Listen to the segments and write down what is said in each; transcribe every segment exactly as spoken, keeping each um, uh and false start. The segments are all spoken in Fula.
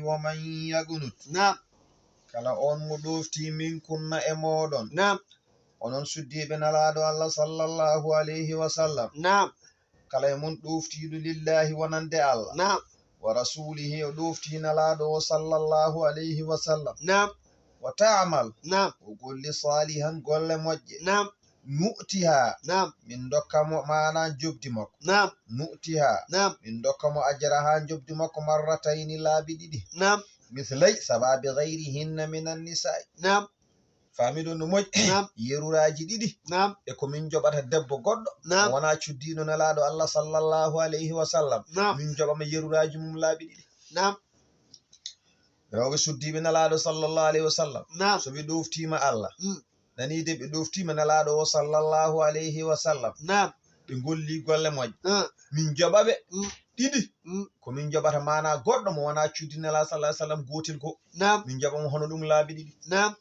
ومن يقنت. Naam. Kala on mo ɗofti minkunna e moɗon. Naam. Onon suddiɓe Nalaɗo Allah sallallahu alayhi wa sallam. Naam. Kala e mon ɗoftiɗo lillahi wonande Allah. Naam. Wa rasulihi, o ɗofti Nalaɗo o sallallahu alayhi wa sallam. Naam. Wa ta'mal. Naam. O golli salihan golle moƴƴe. Naam. Nu'tiha. Naam. Min dokka mo maana jobdi makko. Naam. Nu'tiha. Naam. Min dokka mo ajraha jobdi makko marratayni laabi ɗiɗi. Naam. Mithlay sababi ghayrihinna minan nisa'i. Naam. Faamiɗon no moƴƴi. Naam. Yeruraaji ɗiɗi. Naam. E ko min joɓata debbo goɗɗo. Naam. Wona cuddiino Nalaɗo Allah sallallahu alayhi wa sallam. Naam. Min joɓama yeruraaji mum laabi ɗiɗi. Naam. Rewɓe suddiiɓe Nalaɗo sallallahu alayhi wa sallam. Naam. So ɓe ɗoftiima Allah. Mm. Nani de ɓe ɗoftiima Nalaɗo o sallallahu alayhi wa sallam. Naam. Ɓe golli golle moƴƴe. Ah. Min joɓa ɓe. Mm. Ɗiɗi. Mm. Ko min joɓata maana goɗɗo mo wona cuddiino Nalaɗo sallallahu alayhi wa sallam gootel ko. Naam. Min joɓa mo hono ɗum laabi ɗiɗi. Naam.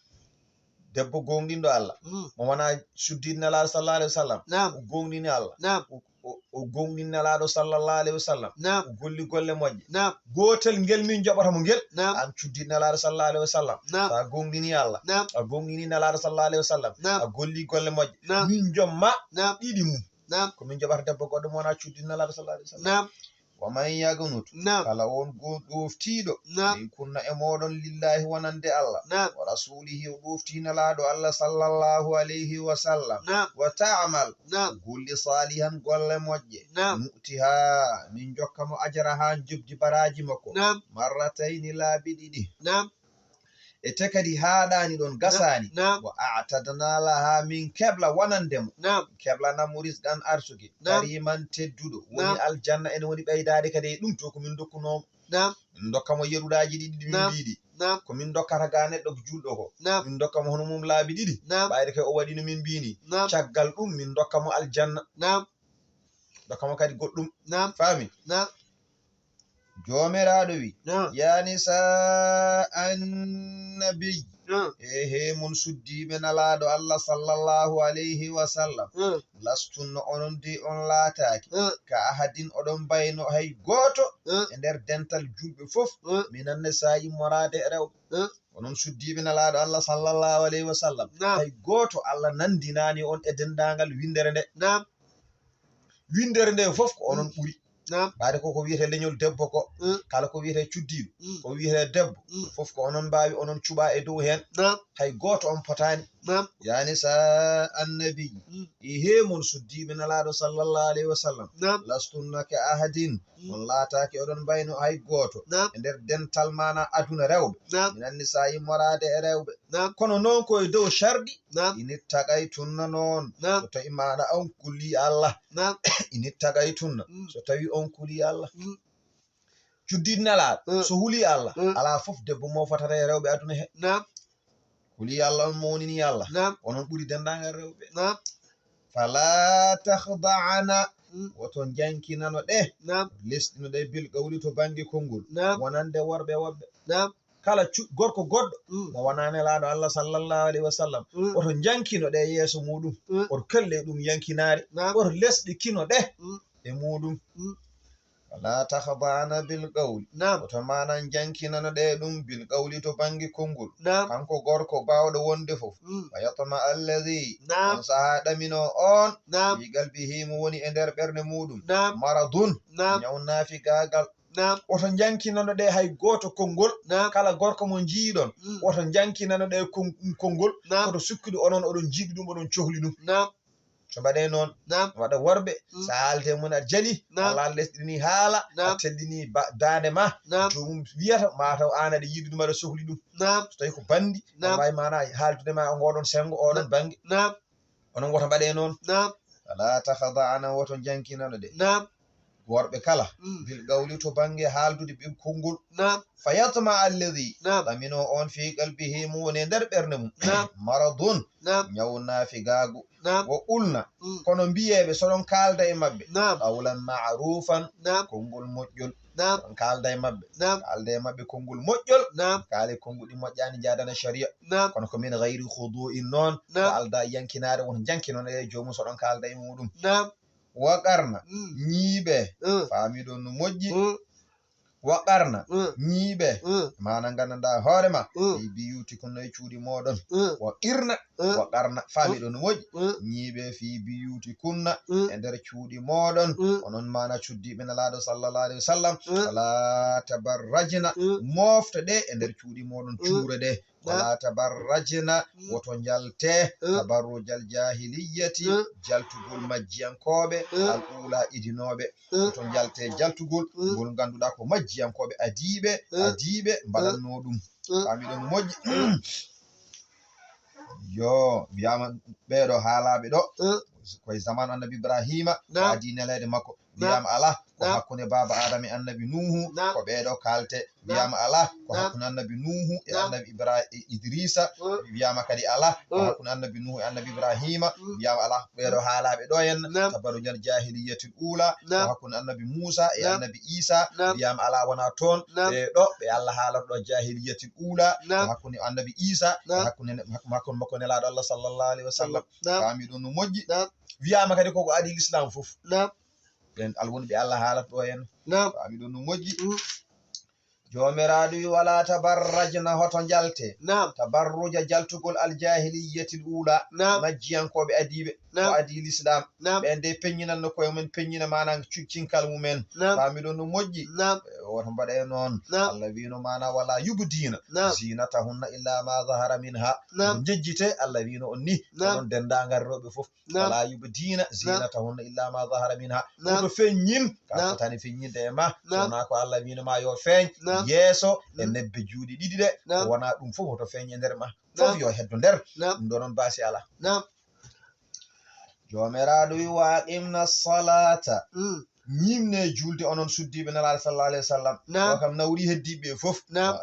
Debbo gonɗinɗo Allah. Mm. Mo wona cuddiino Nalaɗo sallallahu alayhi wa sallam. Naam. O gonɗini Allah. Naam. O, o, o gonɗini Nalaɗo sallallahu alayhi wa sallam. Naam. O golli golle moƴƴe. Naam. Gootel ngel min joɓata mo ngel. Naam. An cuddiino Nalaɗo sallallahu alayhi wa sallam. Naam. So a gonɗini Allah. Naam. A gonɗini Nalaɗo sallallahu alayhi wa sallam. Naam. A golli golle moƴƴe. Naam. Min jomma Naam. Ɗiɗi mum. Naam. Ko min joɓata debbo goɗɗo mo wona cuddiino Nalaɗo sallallahu alayhi wa sallam. Naam. Wa man yagnut. Naam. Kala on go-, ɗoftiiɗo. Naam. Min kunna e moɗon lillahi wonande Allah. Naam. Wa rasulihi o ɗofti Nalaɗo Allah sallallahu alayhi wa sallam. Naam. Wa ta'mal. Naam. Golli salihan golle moƴƴe. Naam. Nu'tiha min jokka mo ajraha jobdi baraji makko. Naam. Marratayni laabi ɗiɗi. Naam. E te kadi haaɗaani ɗon, gasaani. Naam. Wa a'tadna laha min kebla wonande mo. Naam. Kebla na mo rizqan arsuki. Naam. Kariman tedduɗo. Woni Naam. Aljanna ene woni ɓeydaade kadi e ɗum to ko min dokkunoo mo. Naam. Min dokka mo yeruɗaaji ɗiɗi ɗi min Naam. Mbiɗi. Naam. Ko min dokkata ga neɗɗo ko julɗo ko. Naam. Min dokka mo hono mum laabi ɗiɗi. Naam. Ɓayde kay o waɗi no min mbini. Naam. Caggal ɗum min dokka mo aljanna. Naam. Dokka mo kadi goɗɗum. Naam. Faami? Naam. Joomiraaɗo wi, Naam. Ya nisa annabi, Naam. E he mon suddiiɓe Nalaaɗo Allah sallallahu alayhi wa sallam, Naam. Lastunna onon de on laataaki, Naam. Ka ahadin oɗon mbayno hay gooto Naam. E nder dental julɓe fof, Naam. Minan nisaa'i moraade e rewɓe. Naam. Onon suddiiɓe Nalaaɗo Allah sallallahu alayhi wa sallam, Naam. Hay gooto Allah nanndinaani on e denndaangal winndere nde. Naam. Winndere nde fof ko onon Mm. Ɓuri. Naam. Ɓaade ko ko wiyetee leñol debbo ko, Mm. Kala ko wiyetee cuddiiɗo, Mm. Ko wiyetee debbo, Mm. Fof ko onon mbaawi, onon cuɓaa e dow heen. Naam. Hay gooto on potaani. Naam. Ya nisa annabi, Mm. E he mon suddiiɓe Nalaaɗo sallallahu alayhi wa sallam. Naam. Lastunna ka ahadin, Mm. On laataaki oɗon mbayno hay gooto. Naam. E nder dental maana aduna rewɓe. Naam. Minan nisaa'i moraade e rewɓe. Naam. Kono noon ko e dow sharɗi. Naam. Inittaqaytunna noon. Naam. So tawi maana on kulii Allah. Naam. Inittaqaytunna. Mm. So tawi on kulii Allah. Mm. Cuddiiɗo Nalaaɗo, Mm. So hulii Allah, Mm. Alaa fof debbo mofatata e rewɓe aduna he. Naam. Kulii Allah on mawninii Allah. Naam. Onon ɓuri denndaangal rewɓe. Naam. Fala takhda'na. Mm. Woto njankinano ɗe. Naam. Lesɗino ɗe bil qawli to bannge konngol. Naam. Wonande worɓe woɓɓe. Naam. Kala cu-, gorko goɗɗo Mm. Mo wonaa Nelaaɗo Allah sallallahu alayhi wa sallam. Mm. Woto njankino ɗe yeeso muɗum. Mm. Woto kelle ɗum yankinaare. Naam. Woto lesɗikino ɗe Mm. E muɗum. Mm. Wala takhda'na bil qawli. Naam. Woto maana njankinano ɗe ɗum bil qawli to bannge konngol. Naam. Kanko gorko baawɗo wonde fof. Mm. Fa yatma alladhi. Naam. On sahaa ɗamino on. Naam. Fi qalbihi mo woni e nder ɓernde muɗum. Naam. Maradun. Naam. Ñaw naafigaagal. Naam. Woto njankinano ɗe hay gooto konngol. Naam. Kala gorko mo njiiɗon. Mm. Woto njankinano ɗe kon-, konngol. Naam. Woto sukkude onon oɗon njiɗi ɗum, oɗon cohli ɗum. Naam. So mbaɗee noon, Naam. Waɗa worɓe, Mm. So a haalde mum aɗa jali, Naam. Walla lesɗini haala, Naam. A tellini ba-, daande ma, Naam. Joomum wiyata, ma taw aan aɗa yiɗi ɗum, aɗa sohli ɗum. Naam. So tawi ko banndi, Naam. Aɗa waawi maana haaldude ma o ngoɗon senngo, oɗon Naam. Bannge. Naam. Onon woto mbaɗee noon. Naam. Wala takhda'na, woto njankinano ɗe. Naam. Worɓe kala, Mm. Bil qawli to bannge haaldude ɓe konngol. Naam. Fa yatma alladhi, Naam. Ɗamino on fi qalbihi mo woni e nder ɓernde mum. Naam. Maradun, Naam. Ñaw naafigaagu. Naam. Wa qulna, Mm. Kono mbiyeeɓe so ɗon kaalda e maɓɓe. Naam. Qawlan ma'rufan, Naam. Konngol moƴƴol. Naam. Ɗon kaalda e maɓɓe. Naam. Kaalda e maɓɓe konngol moƴƴol. Naam. Kaale konnguɗi moƴƴaani njaadana sharia. Naam. Kono ko min ghayri khudu'in noon. Naam. Ko alda yankinaare won jankinono e joomum so ɗon kaalda e muɗum. Naam. Wa qarna, Mm. Ñiiɓe, Mm. Faamiɗon no moƴƴi. Mm. Wa qarna, ñiiɓe, maana nganndanɗaa hoore ma, fi biyuutikunna, e cuuɗi mooɗon. Wa qirna, wa qarna, faamiɗon no moƴƴi. Ñiiɓe fi biyuutikunna, e nder cuuɗi mooɗon. Onon maana cuddiiɓe Nelaaɗo sallallahu alayhi wa sallam. Wala tabarrajna, moofte ɗe e nder cuuɗi mooɗon, cuure ɗe. Wala tabarrajna, woto njalte, tabarrujal jaahiliyyati, jaltugol majjiyankooɓe, al uula, idinooɓe. Woto njalte jaltugol ngol ngannduɗaa ko majjiyankooɓe adiiɓe, adiiɓe mbaɗannoo ɗum. Faamiɗon no moƴƴi? Yo, wiyaama ɓeeɗo haalaaɓe ɗo, koye zamaanu annabi Ibraahiima, ko adii neleede makko. Wiyaama alaa, ko hakkunde baaba Aadama e annabi Nuuhu, ko ɓeeɗo kaalte. Wiyaama alaa, ko hakkunde annabi Nuuhu e annabi Ibra-, e Idriisa. Wiyaama kadi alaa, ko hakkunde annabi Nuuhu e annabi Ibraahiima. Wiyaama alaa, ɓeeɗo haalaaɓe ɗo en, tabarrujal jaahiliyyatil uula, ko hakkunde annabi Muusa e annabi Iisa. Wiyaama alaa, wonaa toon. E ɗo ɓe Allah haalata ɗo jaahiliyyatil uula, ko hakkunde annabi Iisa, ko hakkunde ne-, hakkunde makko nelaaɗo Allah sallallahu alayhi wa sallam. Faamiɗon no moƴƴi? Wiyaama kadi ko ko adii Lislaam fof. Ɓen alwoni ɓe Allah haalata ɗo en. Faamiɗon no moƴƴi? Joomiraaɗo wi, "Wala tabarrajna, hoto njalte." Tabarruja, jaltugol, al jaahiliyyatil uula, majjiyankooɓe adiiɓe, ko adii Lislaam. Ɓen de peññinanno koye mumen, peññina maana cu-, cinkal mumen. Faamiɗon no moƴƴi? E, woto mbaɗe noon. Allah wiino maana, "Wala yubdiina zinatahunna illa ma zahara minha." Njejjite, Allah wiino on ni, onon denndaangal rewɓe fof. Wala yubdiina zinatahunna illa ma zahara minha. Woto feññin, ka fotani feññinde e ma. Wonaa ko Allah wiino ma yo feeñ, yeeso e nebbe juuɗe ɗiɗi ɗe. Wonaa ɗum fof woto feeñ e nder ma. Fof yo heddo nder. Ɗum ɗo noon baasi alaa. Joomiraaɗo wi, "Wa aqimna salata." Ñiimne julde onon suddiiɓe Nelaaɗo sallallahu alayhi wa sallam. O kam nawri heddiiɓe fof. Wa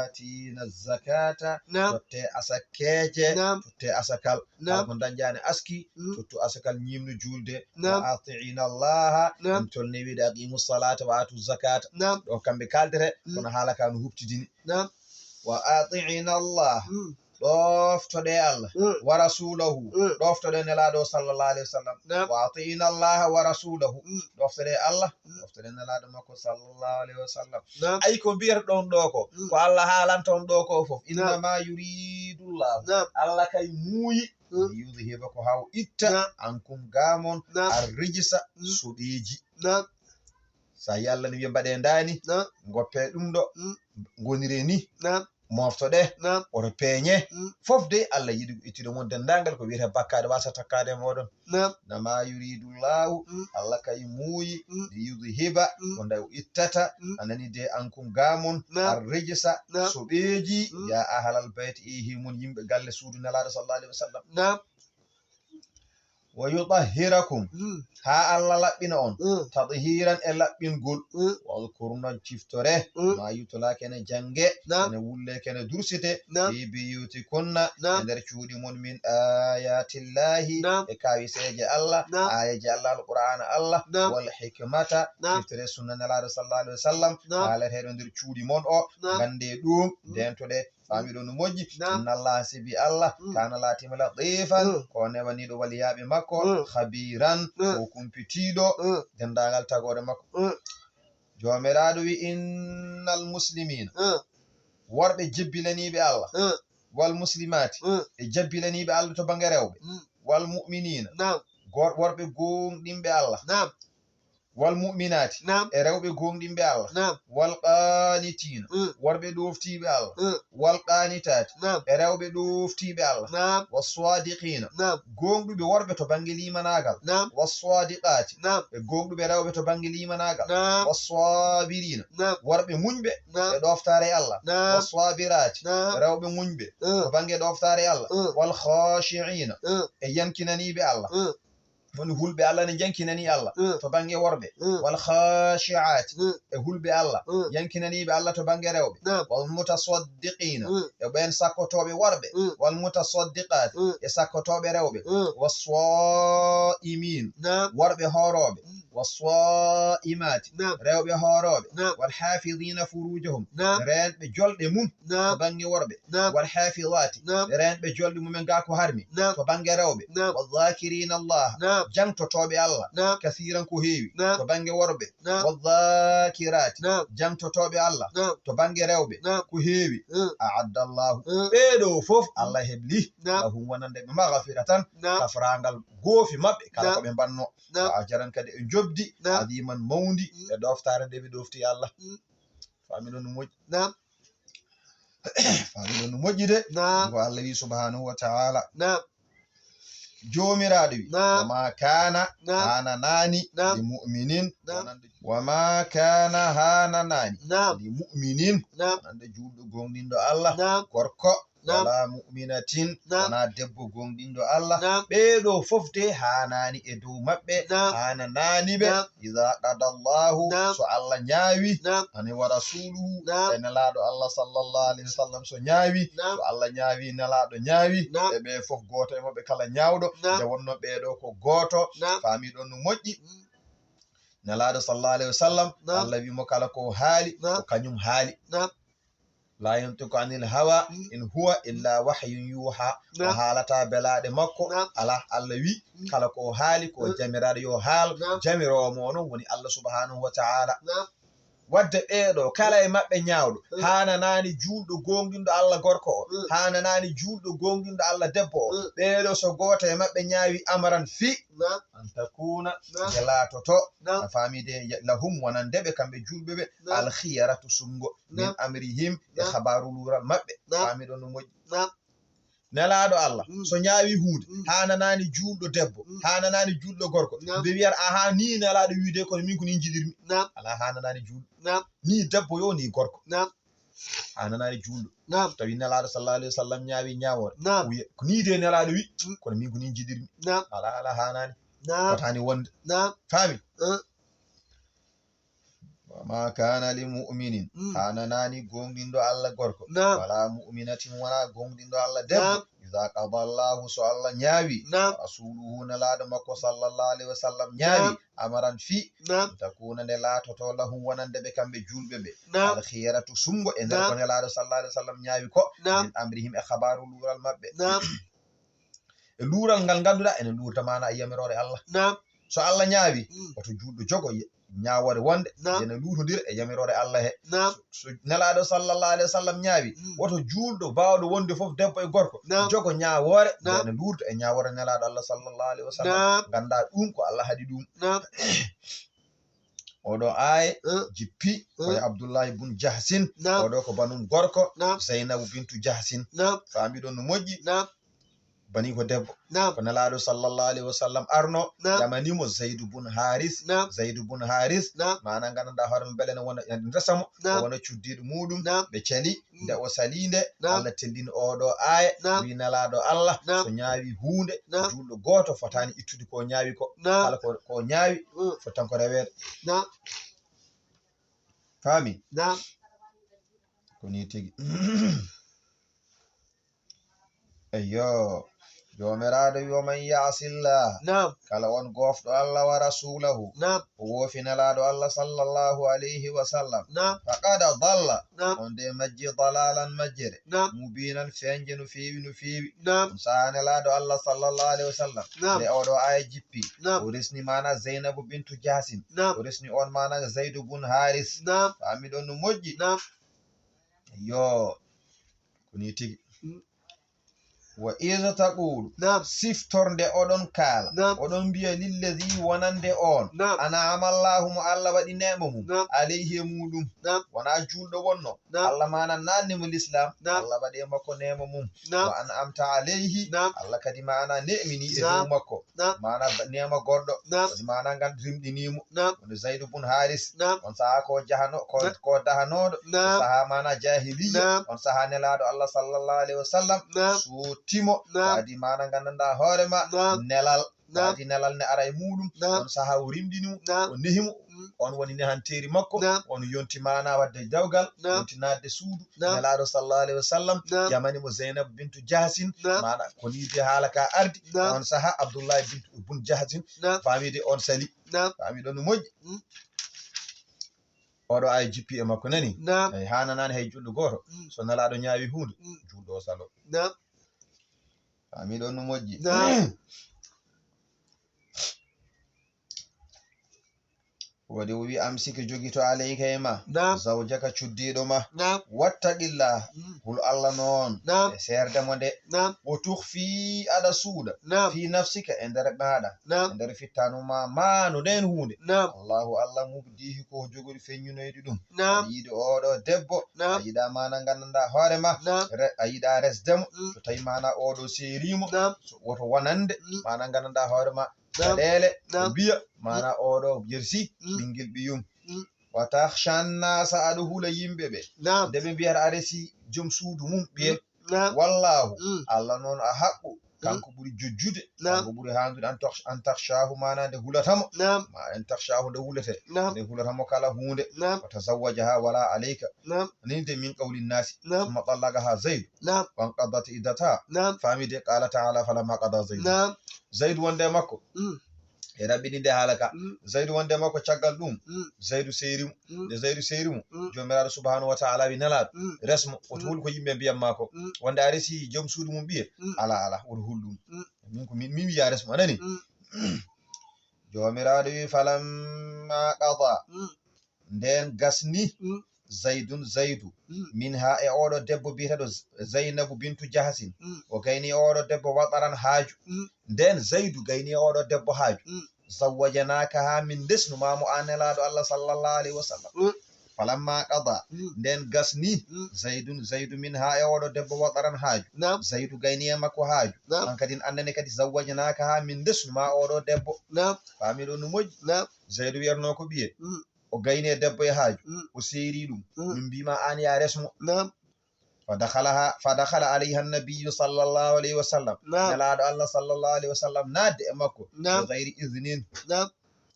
atina zakata. Totte asakkeeje. Totte asakal. Kala ko dañjaani aski, tottu asakal, ñiimnu julde. Wa atiina Allaha. Ɗum tolni wiide aqimu salata wa atu zakata. Ɗo kamɓe kaaltete, kono haala ka no huɓtidini. Wa atiina Allah. Ɗoftoɗe Allah. Wa rasulahu. Ɗoftoɗe Nelaaɗo sallallahu alayhi wa sallam. Wa atiina Allah wa rasulahu. Ɗoftoɗe Allah. Ɗoftoɗe Nelaaɗo makko sallallahu alayhi wa sallam. Ay ko mbiyata ɗon ɗo ko, ko Allah haalanta on ɗo ko fof. Innama yuridu Allah. Allah kay muuyi. Yudhiba, ko haa o itta. Ankum, ga mon. Arrijsa, soɓeeji. So a yi Allah ne wiya mbaɗe ndaani, ngoppe ɗum ɗo, ngonire ni, moftoɗe, oto peeñe, fof de Allah yiɗi ko ittude mon denndaangal ko wiyetee bakkaade waasa takkaade e mooɗon. Nama yuridu Allahu, Allah kay muuyi, li yudhiba, ko nde o ittata, a nani de, ankum, ga mon, arrijsa, soɓeeji, ya ahlal bayti, e himon yimɓe galle suudu Nelaaɗo sallallahu alayhi wa sallam. Wa yutahhirakum, haa Allah laɓɓina on, tadhiran, e laɓɓingol. Wadhkurna, ciftore, ma yutla, kene jannge, kene wulle, kene dursite, fi biyutikunna, e nder cuuɗi mon, min ayatillahi, e kawiseeje Allah, aayeeje Allah, alqur'aana Allah, wal hikmata, ciftore sunna Nelaaɗo sallallahu alayhi wa sallam, kaaleteeɗo nder cuuɗi mon o, ngannde ɗum, ndentoɗe, Faamiɗon no moƴƴi? Inna Allaha, sibi Allah, kana, laatiima, latifan, ko newaniiɗo waliyaaɓe makko, khabiran, ko kumpitiiɗo denndaangal tagoore makko. Joomiraaɗo wi, innal muslimina, worɓe jebbilaniiɓe Allah, wal muslimaati, e jebbilaniiɓe Allah to bannge rewɓe, wal mu'minina, worɓe gooŋɗinɓe Allah, wal mu'minaati, e rewɓe gooŋɗinɓe Allah, wal qaanitiina, worɓe ɗooftiiɓe Allah, wal qaanitaati, e rewɓe ɗooftiiɓe Allah, was saadiqiina, gooŋɗuɓe worɓe to bannge liimanaagal, was saadiqaati, e gooŋɗuɓe rewɓe to bannge liimanaagal, was saabiriina, worɓe muñɓe e ɗooftaare Allah, was saabiraati, rewɓe muñɓe to bannge ɗooftaare Allah, wal khaashi'iina, e yankinaniiɓe Allah. Woni hulɓe Allah ne njankinani Allah to bannge worɓe. Wal khashi'ati, e hulɓe Allah yankinaniiɓe Allah to bannge rewɓe. Wal mutasaddiqina, e ɓeen sakkotooɓe worɓe. Wal mutasaddiqati, e sakkotooɓe rewɓe. Was sa'imin, worɓe hoorooɓe. والصائمات, naam, rewɓe hoorooɓe, naam, والحافظين فروجهم, naam, reenɓe jolɗe mum, naam, to bannge worɓe, naam, والحافظات, naam, reenɓe jolɗe mumen gaa ko harmi, naam, to bannge rewɓe, naam, والذاكرين الله, naam, jaŋtotooɓe Allah, naam, كثيرا ko heewi, naam, to bannge worɓe, naam, والذاكرات, naam, jaŋtotooɓe Allah, naam, to bannge rewɓe, naam, ko heewi, mm, أعد الله, mm, ɓee ɗoo fof, mm, Allah hebli, naam, لهم wonande ɓe مغفرة, naam, kafraangal goofi maɓɓe, kala, naam, ko ɓe mbanno, naam, وأجرا kadi e njoɓdi, naam, عظيما mawndi, mm, e ɗooftaare nde ɓe ɗoofti Allah. Mm. Faami ɗon no moƴƴi. Naam. Faami ɗon no moƴƴi de. Naam. Ko Allah wi subhanahu wa ta'ala. Naam. Joomiraaɗo wi, naam, وما كان, naam, haananaani, naam, لمؤمن, naam, wonande, وما كان haananaani, naam, لمؤمن, naam, wonande juulɗo gooŋɗinɗo Allah, naam, gorko, naam, ولا مؤمنة, naam, wonaa debbo gooŋɗinɗo Allah. Naam. Ɓee ɗoo fof de haanaani e dow maɓɓe, naam, haananaani ɓe. Naam. إذا قضى الله, naam, so Allah ñaawi, naam, ani ورسوله, naam, e Nelaaɗo Allah sallallahu alayhi wa sallam so ñaawi, naam, so Allah ñaawi, Nelaaɗo ñaawi, naam, ɓe ɓee fof gooto e maɓɓe kala ñaawɗo, naam, nde wonnoo ɓee ɗoo ko gooto, naam, faami ɗon no moƴƴi. Mm. Nelaaɗo sallallahu alayhi wa sallam, naam, Allah wi mo kala ko haali, naam, ko kañum haali. Naam. لا ينطق عن الهوى, mm, إن هو إلا وحي يوحى. Naam. O haalata belaaɗe makko. Naam. Alaa, Allah wi, mm, kala ko o haali, ko, mm, jamiraaɗo yo haal, naam, jamiroowo mo noon woni Allah subhanahu wa ta'ala. Naam. Wadde ɓee ɗoo, kala e maɓɓe ñaawɗo, mm, haananaani juulɗo gooŋɗinɗo Allah gorko o, mm, haananaani juulɗo gooŋɗinɗo Allah debbo o. Mm. Ɓee ɗoo, so gooto e maɓɓe ñaawi amran fii, naam, أن تكون, naam, nde laatoto, naam, a faami de, لهم wonande ɓe kamɓe juulɓe ɓe, naam, الخيرة suɓngo, من, naam, أمرهم, e, naam, habaaru luural maɓɓe. Naam. Faami ɗon no moƴƴi. Naam. Nelaaɗo Allah, mm, so ñaawi huunde, mm, haananaani juulɗo debbo, mm, haananaani juulɗo gorko. Naam. Ɓe wiyata, "Ahaa, nii Nelaaɗo wi de, kono min ko nii njiɗirmi." Naam. Alaa, haananaani juulɗo. Naam. Nii debbo yo, nii gorko. Naam. Haananaani juulɗo. Naam. So tawi Nelaaɗo sallallahu alayhi wa sallam ñaawi ñaawoore, naam, wiya, "Ko nii de Nelaaɗo wi, mm, kono min ko nii njiɗirmi." Naam. Alaa, alaa, haanaani. Naam. Fotaani wonde. Naam. Faami? Eh. وما كان لمؤمن, mm, haananaani gooŋɗinɗo Allah gorko, naam, ولا مؤمنة, wonaa gooŋɗinɗo Allah debbo, naam, إذا قضى الله, so Allah ñaawi, naam, ورسوله, Nelaaɗo makko sallallahu alayhi wa sallam ñaawi, naam, أمرا fii, naam, أن تكون, nde laatoto, لهم, wonande ɓe kamɓe juulɓe ɓe, naam, الخيرة suɓngo e nder, naam, ko Nelaaɗo sallallahu alayhi wa sallam ñaawi ko, naam, من أمرهم, e habaaru luural maɓɓe. Naam. E luural ngal ngannduɗaa ene luurta maanaa e yamiroore Allah. Naam. So Allah ñaawi, mm, woto juulɗo jogo ye-, ñaawoore wonde, naam, ene luutondira e yamiroore Allah he. Naam. So, so Nelaaɗo sallallahu alayhi wa sallam ñaawi, mm, woto juulɗo baawɗo wonde fof debbo e gorko, naam, jogo ñaawoore, naam, nde ene luurta e ñaawoore Nelaaɗo Allah sallallahu alayhi wa sallam. Naam. Nganndaa ɗum ko Allah haɗi ɗum. Naam. Oɗo aaye, eh, jippi, eh, ko e Abdullahi bun Jahsin. Naam. Oɗo ko banum gorko, naam, Zaynabu bintu Jahsin. Naam. Faamiɗon no moƴƴi? Naam. Bani ko debbo. Naam. Ko Nelaaɗo sallallahu alayhi wa sallam arno, naam, ƴamani mo Zaydu bun Haris. Naam. Zaydu bun Haris, naam, maana nganndanɗaa hoore mum beele ne wona, ene resa mo, naam, o wona cuddiiɗo muuɗum. Naam. Ɓe cali, mm, nde o salii nde, naam, Allah tellini oɗo aaya, naam, wi Nelaaɗo Allah, naam, so ñaawi huunde, naam, juulɗo gooto fotaani ittude ko ñaawi ko. Naam. Kala ko, ko ñaawi, mm, fotan ko reweede. Naam. Faami? Naam. Ko nii tigi. Eyyo, Joomiraaɗo wi, "ومن يعص الله." Naam. Kala on goofɗo Allah wa rasuulahu. Naam. O woofi Nelaaɗo Allah sallallahu alayhi wa sallam. Naam. "فقد ضل." Naam. On de majji ضلالا majjere. Naam. "مبينا" feeñnde no feewi, no feewi. Naam. On sahaa Nelaaɗo Allah sallallahu alayhi wa sallam. Naam. Nde oɗo aaya jippi. Naam. O resni maana Zaynabu bintu Jahsin. Naam. O resni on maana Zaydu bun Haris. Naam. Faamiɗon no moƴƴi? Naam. Yo, ko nii tigi. Mm. "وإذ تقول." Naam. Siftor nde oɗon kaala. Naam. Oɗon mbiya, "للذي" wonande on. Naam. "أنعم الله" mo Allah waɗi neema mum. Naam. "عليه" e muuɗum. Naam. Wonaa juulɗo wonno. Naam. Allah maana naatni mo lislaam. Naam. Allah waɗi e makko neema mum. Naam. "وأنعمت عليه." Naam. Allah kadi maana neeminii e, naam, dow makko. Naam. Maana ba-, neema goɗɗo. Naam. Kadi maana ngal rimɗinii mo. Naam. Woni Zaydu bun Haris. Naam. On sahaa ko jahano-, ko, naam, ko dahanooɗo. Naam. On sahaa maana jaahiliyya. Naam. On sahaa Nelaaɗo Allah sallallahu alayhi wa sallam. Naam. Sotti mo. Naam. Kadi maana nganndanɗaa hoore ma. Naam. Nelal. Naam. Ɓaadi nelal ne ara e muuɗum. Naam. On saha o rimɗini mo, naam, o nehi mo. Mm. On woni nehanteeri makko. Naam. On yonti maana waɗde dewgal, naam, yonti naatde suudu. Naam. Nelaaɗo sallallahu alayhi wa sallam, naam, yamani mo Zeynab bintu Jahsin. Naam. Maana ko nii de haala ka ardi. Naam. On saha Abdullahi bintu bun Jahsin, naam, faamii de on sali. Naam. Faamii ɗon no moƴƴi. Mm. Oɗo ay jippi e makko nani. Naam. Ay hananaani hay julɗo gooto. Mm. So nelaaɗo ñaawi huunde, mm, julɗo o salo. Naam. Faamii ɗon no moƴƴi. Naam. Waɗi o wi amsiki jogito alayka e ma. Naam. Zawjaka cuddiiɗo ma. Naam. Wattaqillah. Mm. Hul Allah noon. Naam. E seerde mo nde. Naam. Wo tukhfi aɗa suuɗa. Naam. Fi nafsika e nder maaɗa. Naam. E nder fittanu ma maano nden huunde. Naam. Allahu Allah mubdihi ko jogori feññunoyde ɗum. Naam. Aɗa yiɗi oɗo debbo. Naam. A yiɗa maana nganndanɗa hoore ma. Naam. Re-, a yiɗa resde mo. Mm. So tawi maana oɗo seeri mo. Naam. So woto wonande. Mm. Maana nganndanɗa hoore ma. Naam. Caɗeele. Naam. Mbiya maana oɗo jersi. Mm. Ɓinngel ɓiyum. Mm. Wa takhsha nnasa aɗa hula yimɓe ɓe. Naam. Nde ɓe mbiyata a resi joom suudu mum ɓiye. Mm. Naam. Wallahu. Mm. Allah noon a haqqu. Mm. Kanko ɓuri jojjude. Naam. Kanko ɓuri haandude an takhsh-, an takhshahu maana nde hulata mo. Naam. Ma an takhshahu nde hulete. Naam. Nde hulata mo kala huunde. Naam. Wa tazawwajaha wala alayka. Naam. Ni de min qawli nnasi. Naam. Summa tallaqaha Zayd. Naam. Wa nqadat iddataha. Naam. Faamii de qala ta'ala falamma qada Zayd. Naam. Zayd wonde makko. Mm. E raɓɓininde haala ka. Mm. Zaydu wonde makko caggal ɗum. Mm. Zaydu seeri mo. Mm. Nde Zaydu seeri mo, mm, Joomiraaɗo subhanahu wa ta'ala wi nelaaɗo, mm, res mo, woto, mm, hul ko yimɓe mbiyan maa ko. Mm. Wonde a resi joom suudu mum ɓiye? Mm. Ala, ala, woto hul ɗum. Mm. Min ko min, min wiya res mo, a nani? Mm. Joomiraaɗo wi falamma qada. Mm. Nden gasni, mm, Zaydun Zaydu, mm, min ha e oɗo debbo biyeteɗo Z-, Zaynabu bintu Jahasin. Mm. O gayni oɗo debbo wataran haaju. Mm. Nden Zaydu gayni oɗo debbo haaju. Mm. Zawwajanaka ha min ndesnu ma mo an nelaaɗo Allah sallallahu alayhi wa sallam. Mm. Falamma qada, mm, nden gasni, mm, Zaydun Zaydu min ha e oɗo debbo wataran haaju. Naam. Zaydu gayni e makko haaju. Naam. An kadin annene kadi zawwajanaka ha min ndesnu ma oɗo debbo. Naam. Faamiɗo no moƴƴi. Naam. Zaydu wiyatno ko ɓiye. Mm. O gayni e debbo e haaju, mm, o seeri ɗum. Mm. Min mbima an ya resmo. Naam. Fa dakhalaha, fa dakhala alayha annabiyyu sallallahu alayhi wa sallam. Naam. Nelaaɗo Allah sallallahu alayhi wa sallam naatde e makko. Naam. Bi ghayri idhnin. Naam.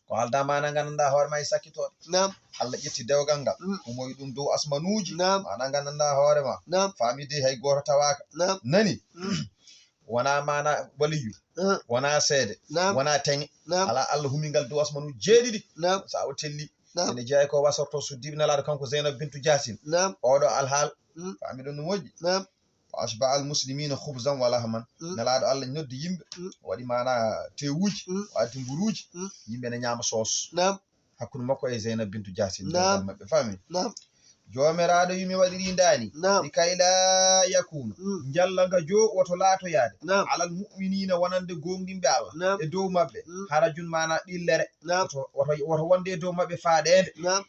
Ko haalda maana nganndanɗa hoore ma e sakkitooɗe. Naam. Allah ƴetti dewgal ngal. Mm. Umoyi ɗum dow asmanuuji. Naam. Maana nganndanɗa hoore ma. Naam. Faami de hay gooto tawaaka. Naam. Nani? Mm. Wona maana waliyu. Ah. Wona seede. Naam. Wona teŋe. Naam. Ala Allah humingal dow asmanu jeeɗiɗi. Naam. Sa o telli. Naam. Ene jeeya ko wasorto suddiiɓe nelaaɗo kanko Zeynab bintu Jahsin. Naam. Oɗo alhaal. Mm. Faami ɗum no moƴƴi. Naam. Wa ashba al muslimina khubzan wa lahman. Mm. Nelaaɗo Allah noddi yimɓe. Mm. Waɗi maana tewuuji. Mm. O addi mburuuji. Mm. Yimɓe ne ñaama soos. Naam. Hakkunde makko e Zeynab bintu Jahsin. Naam. Dewgal maɓɓe, faami? Naam. Joomiraaɗo wi mi waɗiri ndaani. Naam. Likay laa yakuuna. Mm. Njalla nga joo woto laatoyaade. Naam. Alal mu'miniina wonande gooŋɗinɓe Allah. Naam. E dow maɓɓe. Mm. Harajun maana ɓillere. Naam. Woto, woto, woto wonde e dow maɓɓe faaɗeende. Naam.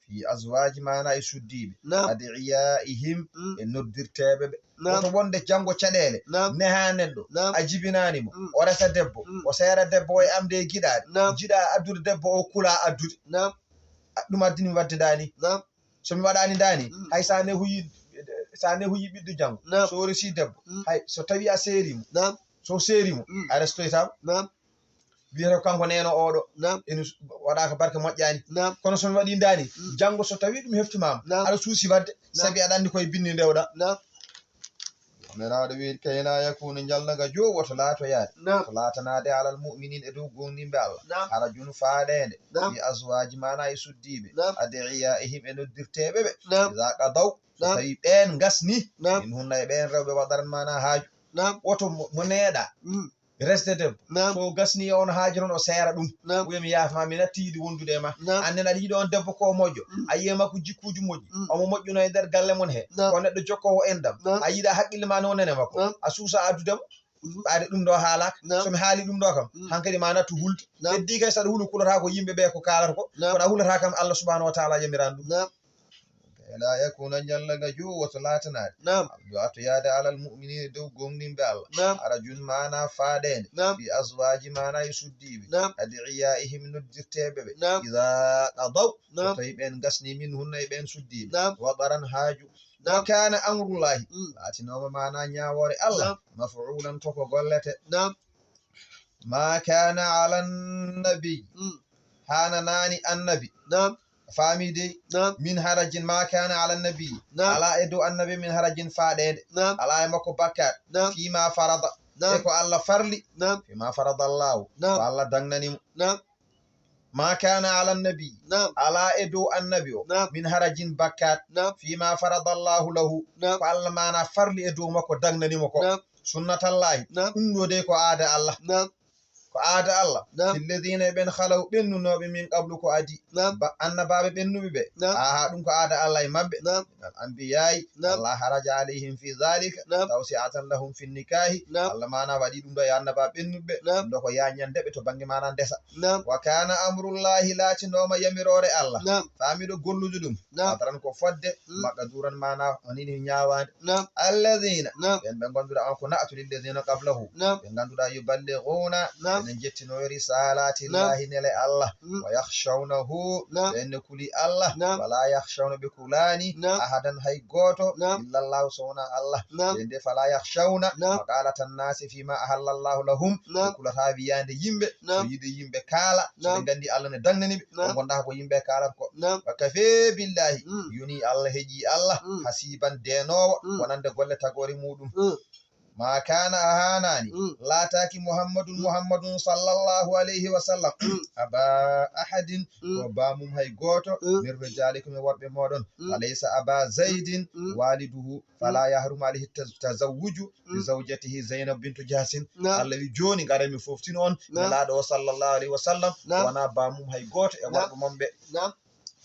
Fi azwaaji maana e suddiiɓe. Naam. Adi'iyaa'ihim. Mm. E noddirteeɓe ɓe. Naam. Woto wonde janngo caɗeele. Naam. Neha neɗɗo. Naam. A jibinaani mo. Mm. O resa debbo. Mm. O seera debbo o e amde e giɗaaɗe. Naam. Jiɗa addude debbo o kula addude. Naam. A-, ɗum addini mi waɗde ndaani. Naam. So mi waɗaani ndaani, mm, hay sa nehuyi, sa nehuyi ɓiɗɗo janngo. Naam. So o resi debbo, mm, hay so tawi a seeri mo. Naam. So seeri mo, mm, a restoytaama. Naam. Wiyata ko kanko neeno oɗo. Naam. Ene s-, waɗaaka barke moƴƴaani. Naam. Kono so mi waɗi ndaani, mm, janngo so tawi ɗum heftimaama, naam, aɗa suusi waɗde, naam, sabi aɗa anndi koye binndi ndewɗa. Naam. Nelaaɗo wi kay laa yakuuna njalla nga joo woto laatoyaade. Naam. Woto laatanaade alal mu'miniina e dow gooŋɗinɓe Allah. Naam. Harajun faaɗeende. Naam. Fi azwaaji maana e suddiiɓe. Naam. Adi'iyaa'ihim e noddirteeɓe ɓe. Naam. Iza qadaw. So, naam, tawi ɓeen ngasni. Naam. Min hunna e ɓeen rewɓe wataran maana haaju. Naam. Woto mo, mo neeɗa. Mm. Resde debbo. Naam. So gasni e on haaju noon o seera ɗum. Naam. Wiya mi yaafa ma, mi natti yiɗi wondude e ma. Naam. An nen aɗa yiɗi on debbo ko moƴƴo. Mm. A yi'e makko jikkuuji moƴƴi. Mm. Omo moƴƴuno e nder galle mon he. Naam. Ko neɗɗo jokkoowo enɗam. Naam. A yiɗa haqqille ma no nene makko. Naam. A suusa addude mo. Mhm. Ɓaade ɗum ɗo haalaaka. Naam. So mi haali ɗum ɗo kam, mm, hankadi ma nattu hulde. Naam. Heddi kay so aɗa hula kulata ko yimɓe ɓe ko kaalata ko. Naam. Kono a hulata kam Allah subhanahu wa ta'ala yamiraani ɗum. Naam. Kay laa yakuuna njalla nga joo woto laatanaade. Naam. Laatoyaade alal mu'miniina dow gooŋɗinɓe Allah. Naam. Harajun maana faaɗeende. Naam. Fi azwaaji maana e suddiiɓe. Naam. Adi'iyaa'ihim noddirteeɓe ɓe. Naam. Iza qadaw. Naam. So tawi ɓeen ngasni min hunna e ɓeen suddiiɓe. Naam. Wataran haaju. Naam. Wa kaana amrullahi. Mm. Laatinooma maana ñaawoore Allah. Naam. Maf'uulan koko gollete. Naam. Ma kana ala nabi. Mm. Hananani annabi. Naam. Faami dey? Naam. Min harajin ma kana ala nabi. Naam. Ala e dow annabi min harajin faɗeede. Naam. Ala e makko bakkat. Naam. Fima farada. Naam. E ko Allah farli. Naam. Fima farada Allahu. Naam. Ko Allah dagnani mo. Naam. Ma kana ala nabi. Naam. Ala e dow annabi o. Naam. Min harajin bakkat. Naam. Fima farada Allahu lahu. Naam. Ko Allah mana farli e dow makko dagnani mo ko. Naam. Sunnatallahi. Naam. Ɗum ɗo dey ko aada Allah. Naam. Ko aada Allah. Naam. Fi lladhina e ɓen khalaw ɓennunooɓe min qablu ko adi. Naam. Ba-, annabaaɓe ɓennuɓe ɓe. Naam. Aha, ɗum ko aada Allah e maɓɓe. Naam. Al anbiya'i. Naam. Allah haraja alayhim fi dhalik. Naam. Tawsi'atan lahum fi nikahi. Naam. Allah mana waɗi ɗum ɗo e annabaaɓe ɓennuɓe. Naam. Ɗum ɗo ko yañande ɓe to bannge mana ndesa. Naam. Wa kana amrullahi laatinooma yamiroore Allah. Naam. Faamiɗo gollude ɗum. Naam. Qadaran ko fodde. Mm. Maqduran mana onini ñaawaande. Naam. Alladhina. Naam. Ɓen ɓe ngannduɗaa on ko na'atu lilladhina qablahu. Naam. Ɓe ngannduɗaa yuballighuna. Naam. Ɓe ne jettinoo risalati. Naam. Llahi nele Allah. Mm. Wa yakhshawnahu. Naam. Ɓen ne kuli Allah. Naam. Wala yakhshawna ɓe kulaani. Naam. Ahadan hay gooto. Naam. Illa Allah so wona Allah. Naam. Ɓe nde fala yakhshawna. Naam. Maqalatan nasi fima ahalla Allahu lahum. Naam. Ɓe kulata wiyaande yimɓe. Naam. So yiɗi yimɓe kaala. So ɓe nganndi Allah ne dagnani ɓe. Naam. Ɓe ngonda ko yimɓe kaalata ko. Naam. Wa kafe billahi. Mm. Yoni Allah heƴi Allah. Mm. Hasiban denowo. Mm. Wonande golle tagore muɗum. Mm. Ma kana a hanani. Mm. Lataki Muhammadun, mm, Muhammadun sallallahu alayhi wa sallam. Mm. Aba ahadin. Mm. Ko bamum hay goto. Mm. Min rijalikum e worɓe moɗon. Mm. Alaysa aba zaidin. Mm. Waliduhu. Fala yahrumu alayhi taz-, tazawwuju bi zawjatihi Zainab bintu Jahsin. Naam. Allah wi, "Jooni, ngara mi foftino on." Naam. Nelaaɗo o sallallahu alayhi wa sallam, naam, wona bamum hay gooto e, naam, worɓe mon ɓe. Naam.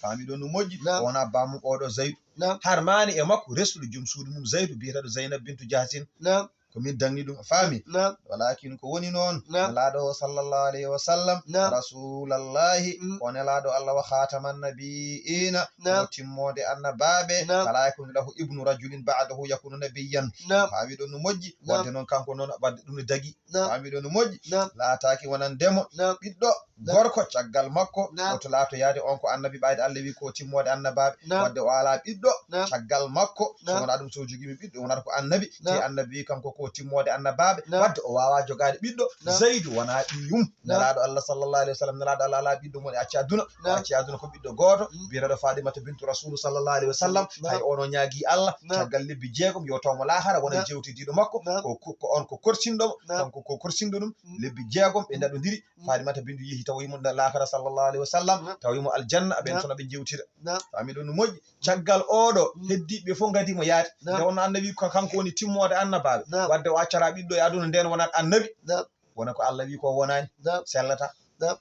Faami ɗon no moƴƴi, naam, o wona bamum oɗo Zaydu. Naam. Har maani e makko resɗuɗo joom suudu mum Zaydu, biyeteeɗo Zainab bintu Jahsin. Naam. Ko min dagni ɗum, a faami? Naam. Walakin ko woni noon, naam, Nelaaɗo o sallallahu alayhi wa sallam, naam, Rasulallahi, mm, ko Nelaaɗo Allah wa khataman nabiyina, naam, ko timmoode annabaaɓe, naam, fala yakunu lahu ibnu rajulin ba'dahu yakunu nabiyyan. Naam. Faami ɗon no moƴƴi, naam, wadde noon kanko noon, wadde ɗum no dagi. Naam. Faami ɗon no moƴƴi, naam, laataaki wonande mo, naam, ɓiɗɗo, naam, gorko caggal makko, naam, woto laato yaade on ko annabi ɓayde Allah wi ko timmoode annabaaɓe. Naam. Wadde o alaa ɓiɗɗo, naam, caggal makko, so, naam, wonaa ɗum so jogiimi ɓiɗɗo wonata ko annabi, naam, te annabi wi kanko ko timmoode annabaaɓe. Naam. Wadde o waawaa jogaade ɓiɗɗo. Naam. Zaydu wonaa ɓiyum. Naam. Nelaaɗo Allah sallallahu alayhi wa sallam, Nelaaɗo Allah alaa ɓiɗɗo mo o acci aduna. Naam. O acci aduna ko ɓiɗɗo gooto, mm, biyeteeɗo Fatimata bintu Rasulu sallallahu alayhi wa sallam. Naam. Hay ono ñaagi Allah, naam, caggal lebbi jeegom yo taw mo laahara wona, naam, jewtidiiɗo makko. Naam. Ko, ko, ko on ko korsinɗo mo, naam, kanko ko korsinɗo ɗum. Mm. Lebbi jeegom ɓe ndaɗodiri. Mm. Fatimata bintu yehi tawoyi mo laakara sallallahu alayhi wa sallam, naam, tawoyi mo aljanna, ɓen, naam, toon ɓe jewtira. Naam. Faami ɗon no moƴƴi. Caggal oɗo, mm, heddiiɓe fof ngadi mo yaade. Naam. Nde wonno annabi ko kanko woni timmoode annabaaɓe. Naam. Wadde o accataa ɓiɗɗo e aduna nden wonat annabi. Naam. Wona ko Allah wi ko wonani. Naam. Sellata. Naam.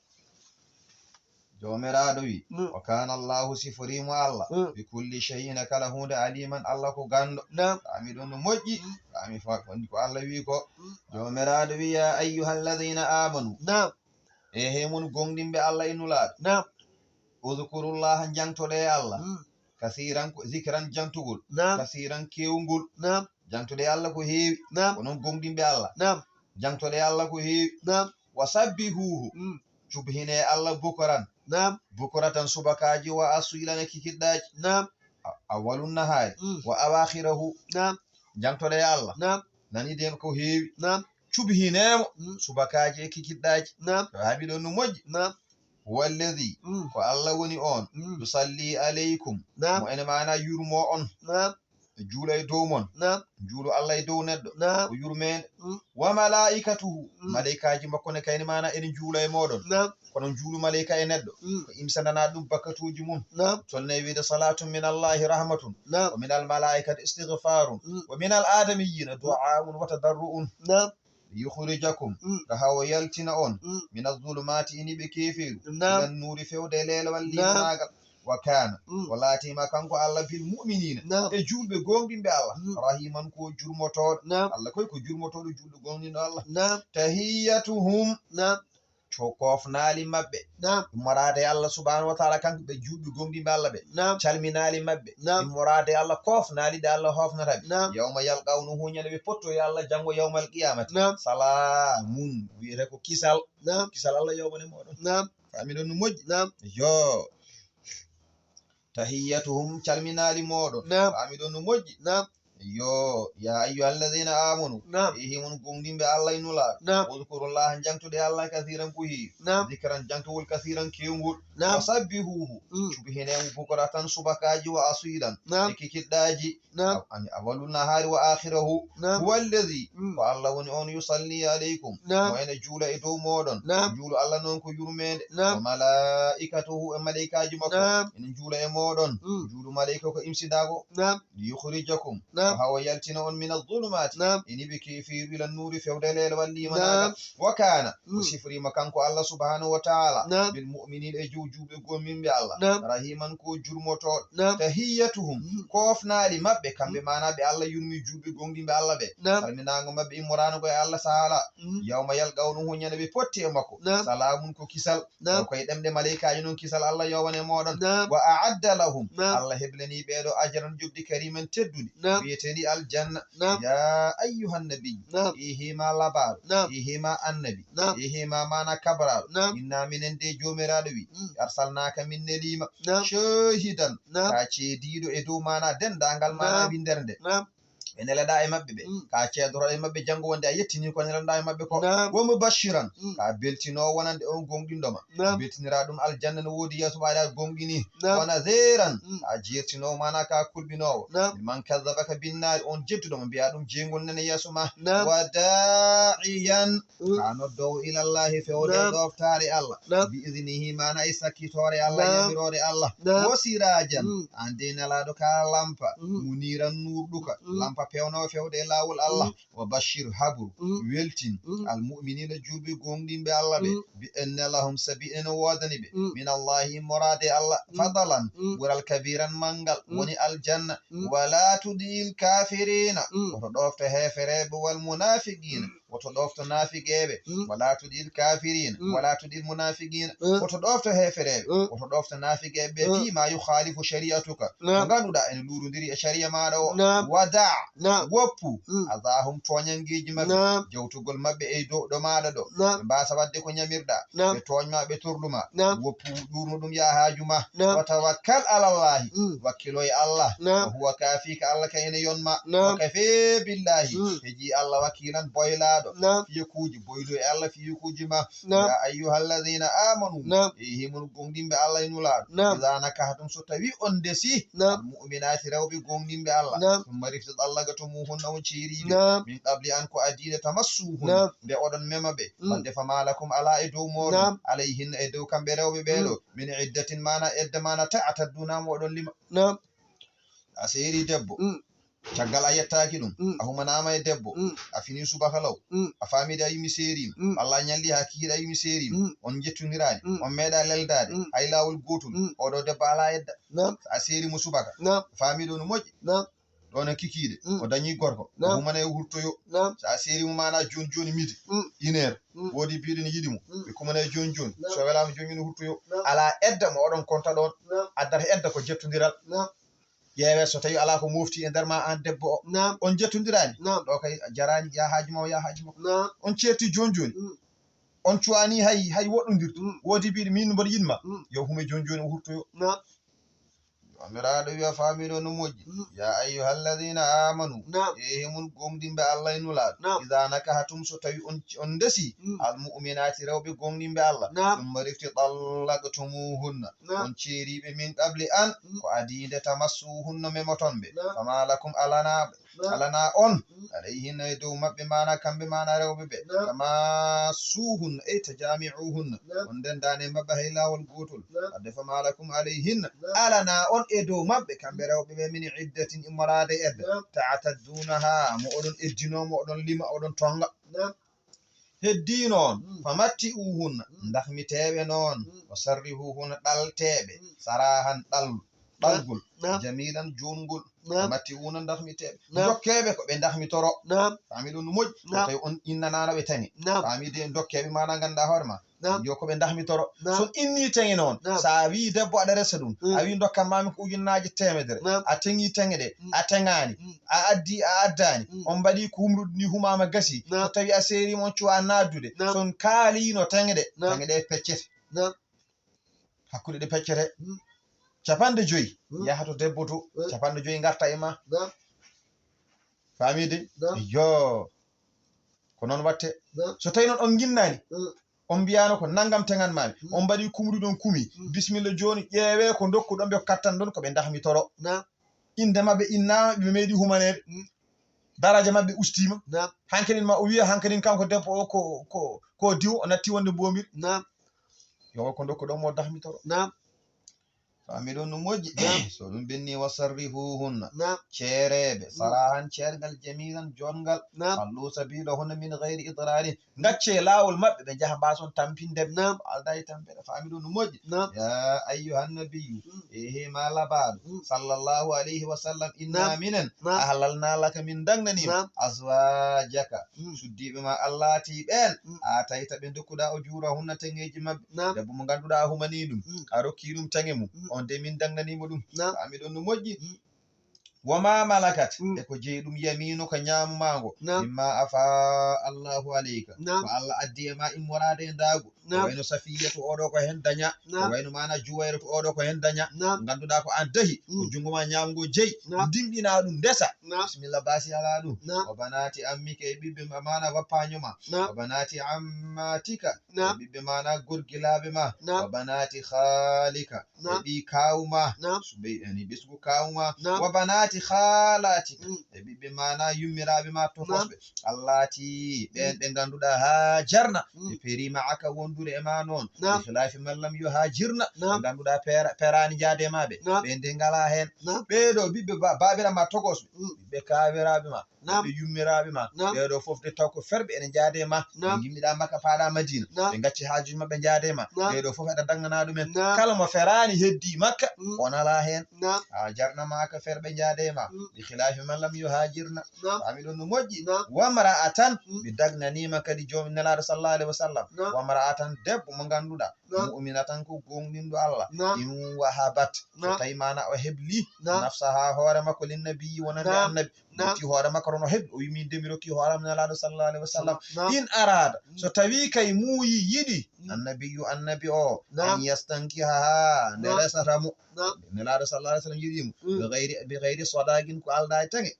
Joomiraaɗo wi, mm, "Wa kana Allahu" siforiimo Allah, mm, "bi kulli shay'in" kala huunde aliman Allah ko ganndo. Naam. Faami ɗon no moƴƴi. Mm. Faami fa-, ko Allah wi ko. Mm. Joomiraaɗo wi, "Ya ayyuhalladhina amanu." Naam. E he mon gomɗinɓe Allah e Nulaaɗo. Naam. "Udhkurullaha" jangtoɗe Allah. Mm. Kasiran ko zikran jangtugol. Naam. Kasiran kewngol. Naam. Jangtoɗe Allah ko heewi. Naam. Ko non gomɗinɓe Allah. Naam. Jangtoɗe Allah ko heewi. Naam. Wa sabbihuhu. Mm. Cubhine Allah bukuran. Naam. Bukuratan subakaaji wa asilan e kikiɗɗaaji. Naam. A-, awwalun nahaari. Mm. Wa awakhirahu. Naam. Jangtoɗe Allah. Naam. Nani den ko heewi. Naam. Cubhine mo. Mm. Subakaaji e kikiɗɗaaji. Naam. Faami ɗon no moƴƴi. Naam. Walladhi. Mm. Ko Allah woni on. Mm. Yusalli alaykum. Naam. Mo ene maana yurmo on. Naam. Juula e dow mon. Naam. Juulu Allah e dow neɗɗo. Naam. Ko yurmeende. Mm. Wa malaikatuhu. Mm. Malaikaaji makko ne kayne maana ene juula e moɗon. Naam. Kono juulu malaika e neɗɗo. Mm. Ko imsandana ɗum bakkatuuji mum. Naam. Tolne wiide salatun min Allahi rahmatun. Naam. Wa min al malaikati istighfarun. Mm. Wa min al adamiyina du'aun wa tadarru'un. Naam. Yukhrijakum, mm, ka hawo yaltina on, mm, min az-zulumati ini ɓe keefiru, naam, ila nuuri fewde e leelewal, naam, limanaagal. Wa kana, mm, o laatima kanko Allah bil mu'minina, naam, e juulɓe gomɗinɓe Allah, mm, rahiman ko jurmotooɗo. Naam. Allah koy ko jurmotooɗo, juulɗo gomɗinɗo Allah. Naam. Tahiyyatuhum, naam, to koofnaali maɓɓe. Naam. Immoraade e Allah subhanahu wa ta'ala kanko ɓe juulɓe gomɗinɓe Allah ɓe. Naam. Calminaali maɓɓe. Naam. Immoraade e Allah koofnaali ɗe Allah hoofnata ɓe. Naam. Yawma yalqawnahu ñande ɓe potto e Allah janngo yawmal qiyamati. Naam. Salamun wiyete ko kisal. Naam. Kisal Allah yawmane moɗon. Naam. Faami ɗon no moƴƴi. Naam. Yo. Tahiyyatuhum calminaali moɗon. Naam. Faami ɗon no moƴƴi. Naam. Yo, ya ayyuhal ladhina amanu. Naam. Ehi mon gomɗinɓe Allah e Nulaaɗo. Naam. Udhkurullaha, jaŋtuɗe Allah kasiran ko heewi. Naam. Dhikran, jaŋtugol kasiran keewngol. Naam. Wa sabbihuhu. Mm. Subhinee mo bukratan subakaaji wa asilan. Naam. E kikiɗɗaaji. Naam. Aw-, ani awwalun nahaari wa akhirahu. Naam. Huwa alladhi. Mm. Ko Allah woni on yusalli alaykum. Naam. Mo ene juula e dow mooɗon. Naam. Juulu Allah noon ko yurmeende. Naam. Wa malaikatuhu, e malaikaaji makko. Naam. Ene juula e mooɗon. Mm. Juulu malaika ko imsindago. Naam. Liyukhrijakum, naam, ko hawa yaltina on mina dhulumaati, naam, iniɓe keefeeru ila nuuri fewde leelewal liimanaagal. Naam. Wa kaana, o, mm, sifriima kanko Allah subhanahu wa ta'ala, naam, bil mu'miniina e jow juuɓe gomɗinɓe Allah. Naam. Rahiman ko jurmotooɗo. Naam. Tahiyyatuhum, mm, koofnaali maɓɓe, kamɓe, mm, maanaa ɓe Allah yurmi juuɓe gomɗinɓe Allah ɓe. Naam. Salminaango maɓɓe immoraano ko e Allah ta'ala. Mm. Yawma yalqawnahu, ñande ɓe potti e makko. Naam. Salaamun ko kisal. Naam. Ko e ɗemɗe maleykaaji noon kisal Allah yowan e mooɗon. Naam. Wa a'adda lahum. Naam. Allah heblanii ɓeeɗo ajaran joɓdi kariman teddundi. Naam. Wiyeteendi aljanna. Naam. Ya ayyuhan nabiyyu. Naam. Ehi ma labaaɗo. Naam. Ehi ma annabi. Naam. Ehi ma maana kabraaɗo. Naam. Inna minen de joomiraaɗo wi. Mm. Arsalnaaka min neliima. Naam. Shahidan. Naam. Ka ceediiɗo e dow maana denndaangal maana, naam, winndere nde. Naam. Ɓe neleɗaa e maɓɓe ɓe. Mm. Ka ceedoroo e maɓɓe janngo wonde a yettinii ko neleɗaa e maɓɓe ko. Naam. Wa mubashiran. Mm. Ka beltinoowo wonande on gomɗinɗo ma. Naam. Beltiniraa ɗum aljanna no woodi yeeso ɓaade a gomɗinii. Naam. Wa nadhiran. Mm. Ka jeertinoowo maana ka kulɓinoowo. Naam. Liman kazzaba ka binnaari on jedduɗo mo mbiyaa ɗum jeygol nene yeeso ma. Naam. Wa da'iyan. Mm. Ka noddoowo ilallahi fewde, naam, ɗoftaare Allah. Naam. Bi iznihi maana e sakkitoore Allah, naam, yamiroore Allah. Naam. Wa sirajan. Mm. An de nelaaɗo ka lampa. Mm. Muniran nuurɗuka. Mm. Lampa pewnoowo fewde e laawol Allah. Mm. Wa bashir habru. Mm. Weltin. Mm. Al mu'minina juulɓe gomɗinɓe Allah ɓe. Mm. Bi anna lahum sabi ene woodani ɓe. Mm. Min Allahi moraade Allah. Mm. Fadalan. Mm. Ɓural kabiran manngal. Mm. Woni aljanna. Mm. Wa la tudi'il kafirina. Mm. Woto ɗofto heefereeɓe wal munafiqina. Mm. Woto ɗofto naafigeeɓe. Mm. Wala tudi'il kafirina. Mm. Wala tudi'il munafiqina. Mm. Woto ɗofto heefereeɓe. Mm. Woto ɗofto naafigeeɓe. Mm. Fima yukhalifu shari'atuka. Naam. Ko ngannduɗaa ene luurondiri e shari'a maaɗa o. Naam. Wada. Naam. Woppu. Mm. Adahum tooñanngeeji maɓɓe. Naam. Jawtugol maɓɓe e dow ɗo maaɗa ɗo. Naam. Ɓe mbaasa waɗde ko ñamirɗaa. Naam. Ɓe tooñ ma, ɓe torlu ma. Naam. Woppu ɗuurnu ɗum yaa haaju ma. Naam. Wa tawakkal alallahi. Mm. Wakkilo e Allah. Naam. Wa huwa kaafika, Allah ka ene yon ma. Naam. Wa kafee billahi. Mm. Heji Allah wakilan boylaaɗo. Naam. Fiyekuuji, boylu e Allah fiyekuuji ma. Naam. Ya ayyuhalladhina amanu. Naam. Ehi mon gomɗinɓe Allah e Nulaaɗo. Naam. Idha nakahtum, so tawi on ndesi. Naam. Al mu'minaati, rewɓe gomɗinɓe Allah. Naam. Thumma rifti tallaqtumuhunna, on ceeriiɓe. Naam. Min qabli an, ko adii nde, tamassuhunna. Naam. Nde oɗon mema ɓe. Mm. Wadde fama lakum, alaa e dow mooɗon. Naam. Alayhinna, e dow kamɓe rewɓe ɓee ɗo. Mm. Min iddatin, maana edda, maana ta'tadduna, mo oɗon lima. Naam. A seeri debbo. Mm. Caggal a yettaaki ɗum, mm, a humanaama e debbo, mm, a finii subaka law, mm, a faamii de a yumi seeriima, mm, walla a ñalli haa kikiiɗe a yumi seeriima, mm, on njettondiraani, mm, on meeɗaa leldaade, mm, hay laawol gootol, mm, oo ɗoo debbo alaa edda. Naam. So a seerii mo subaka, naam, a faamii ɗo no moƴƴi. Naam. Ɗoo no kikiiɗe, mm, o dañii gorko, naam, o humanay o hurtoyo. Naam. So a seerii mo maanaa jooni jooni midi, mm, une heure, mm, woodi biyɗo ne yiɗi mo, mm, ɓe kumanay jooni jooni. Naam. So welaama jooni jooni o hurtoyo. Naam. Alaa edda mo oɗon konta ɗoon, naam, addata edda ko jettondiral. Naam. Ƴeewee so tawii alaa ko mofti e nder ma aan debbo o. Naam. On jettondiraani? Naam. Ɗo kay jaraani, yaa haaju ma o, yaa haaju ma o. Naam. On ceerti jooni jooni. Mm. On cuwanii hay, hay woɗɗondirde. Mm. Woodi biiɗo miin mboɗo yiɗ ma. Mm. Yo hume jooni jooni o hurtoyo. Naam. Joomiraaɗo wiya faamii ɗo no moƴƴi. Mm. Ya ayyuhal ladina amanu. Naam. E himon gomɗinɓe Allah e Nulaaɗo. Naam. Iza nakahatum, so tawi on, on ndesi. Mm. Al mu'minaati, rewɓe gomɗinɓe Allah. Naam. Summa refti tallaqtumuhunna. Naam. On ceeriiɓe min qabli an, mm, ko adii nde tamassuhunna memoton ɓe. Naam. Fama lakum alanaa ɓe, naam, alanaa on, mm, alayhinna e dow maɓɓe, maana kamɓe, maana rewɓe ɓe. Naam. Tamassuhunna, ey tajami'uhunna. Naam. On ndendaani e maɓɓe hay laawol gootol. Naam. Wadde fama lakum alayhinna, naam, alanaa on e dow maɓɓe, kamɓe rewɓe ɓe, min iddatin, immoraade e edda. Naam. Ta'taddunaha, mo oɗon eddinoo, mo oɗon lima, oɗon tonga. Naam. Heddii noon, mm, famatti'uhunna, mm, ndahmiteeɓe noon, mm, wa sarrihuhunna, ɗalteeɓe, mm, sarahan, ɗal-, naam, ɗalgol, naam, jamilan, joongol. Naam. Famatti'uhunna, ndahmiteeɓe. Naam. Jokkeeɓe ko ɓe ndahmitoro. Naam. Faami ɗum no moƴƴi. Naam. Tawi on innanaano ɓe taŋe. Naam. Faami de, jokkeeɓe maana nganndaa hoore ma. Naam. Yo ko ɓe ndahmitoro. Naam. So on innii taŋe noon, naam, so a wii debbo aɗa resa ɗum, mm, a wii ndokkam maami ko ujunnaaje teemedere, naam, a teŋii taŋe ɗe, mm, a teŋaani, mm, a addi, a addaani, mm, on mbaɗii ko humruɗi ni, humaama gasi. Naam. So tawi a seeriima on cuwaa naatdude, naam, so on kaaliino taŋe ɗe, naam, taŋe ɗe peccete. Naam. Hakkunde ɗe peccete. Mm. Capanɗe joyi, mm, yaha to debbo to, mm, capanɗe joyi ngarta e ma. Naam. Faami de? Yo. Ko noon watte. So tawi noon on nginnaani, on mbiyaano ko nanngam teŋan maami, on mbaɗi kumri ɗon kumi, bisimilla jooni ƴeewee ko ndokkuɗon ɓe kattan ɗon ko ɓe ndahmitoro. Innde maɓɓe innaama, ɓe meeɗi humaneede. Daraja maɓɓe ustiima. Hankanin ma o wiya, hankanin kanko debbo o ko, ko, ko diwo, o natti wonde mbomir. Yo ko ndokkuɗon mo dahmitoro. Faami ɗon no moƴƴi. So ɗum benni, wa sarrihuhunna. Ceereeɓe, sarahan ceergal, jamilan joɗngal. Hallu sabilahunna min gayri idrarin. Ngaccee laawol maɓɓe, ɓe njaha mbaason tampinde ɓe. Aldaa e tampere. Faami ɗon no moƴƴi. Ya ayyuhan nabiyyu, ehe ma labaaɗo, sallallahu alayhi wa sallam, inna minen, ahlalna laka, min dagnaniima, azwajaka, suddiiɓe ma, allati, ɓeen, atayta, ɓe ndokkuɗa, ujurahunna, teŋeeji maɓɓe. Debbo mo ngannduɗaa a humanii ɗum, a rokkii ɗum teŋe mum, on de min dagnaniima ɗum. Faami ɗon no moƴƴi. Wa ma malakat, e ko jeyi ɗum, yaminuka, ñaamu maa ngo, mimma afa Allahu alayka, ko Allah addi e ma immoraade e ndaagu. Ko wayno Safiyatu oɗo ko heen daña, ko wayno maana Juwayra to oɗo ko heen daña. Ngannduɗaa ko aan dahi, ko junngo ma ñaamu ngo jeyi, ndimɗinaa ɗum, ndesa. Bisimilla, baasi alaa ɗum. Wa banati ammika, e ɓiɓɓe ma, maana wappaño ma. Wa banati ammatika, e ɓiɓɓe maana gorgilaaɓe ma. Wa banati khalika, e ɓii kaawu ma. Subey, yani ɓesngu kaawu ma. Wa banati khalatika, e ɓiɓɓe maana yummiraaɓe ma tokosɓe. Allati, ɓeen ɓe ngannduɗaa, hajarna, ɓe peri ma'aka, wondude e ma noon. Bi khilafi man lam yuhajirna, ɓe ngannduɗaa pera-, peraani njaade ma ɓe. Ɓe de ngalaa heen. Ɓee ɗo ɓiɓɓe ba-, baabiraaɓe ma tokosɓe, ɓiɓɓe kaawiraaɓe ma, ɓiɓɓe yummiraaɓe ma. Ɓee ɗo fof de taw ko ferɓe ene njaade ma. Ɓe ngimmiɗaa Makka, paaɗaa Madiina. Ɓe ngacci haajuuji maɓɓe njaade ma. Ɓee ɗo fof eɗa dagnanaa ɗumen. Kala mo feraani heddii Makka, o nalaa heen. Hajarna ma'aka, ferɓe njaade ma. Bi khilafi man lam yuhajirna. Faami ɗon no moƴƴi. Wamra'atan, mi dagnaniima kadi joom Nelaaɗo sallallahu alayhi wa sallam. Wamra'atan, debbo mo ngannduɗaa, mu'minatan, ko gooŋɗinɗo Allah. In wahabat, so tawi maana o hebli, nafsaha, hoore makko, linnabiyyi, wonande annabi. Ɓe ƴetti hoore makko, kono o heɓi, o wi, "Min de mi rokki hoore am Nelaaɗo sallallahu alayhi wa sallam." In araada, so tawi kay muuyi, yiɗi, annabiyyu, annabi o, an yastankihaha, nde resata mo. Nelaaɗo sallallahu alayhi wa sallam yiɗi mo. Bi gayri, bi gayri sadaqin, ko aldaa e teŋe.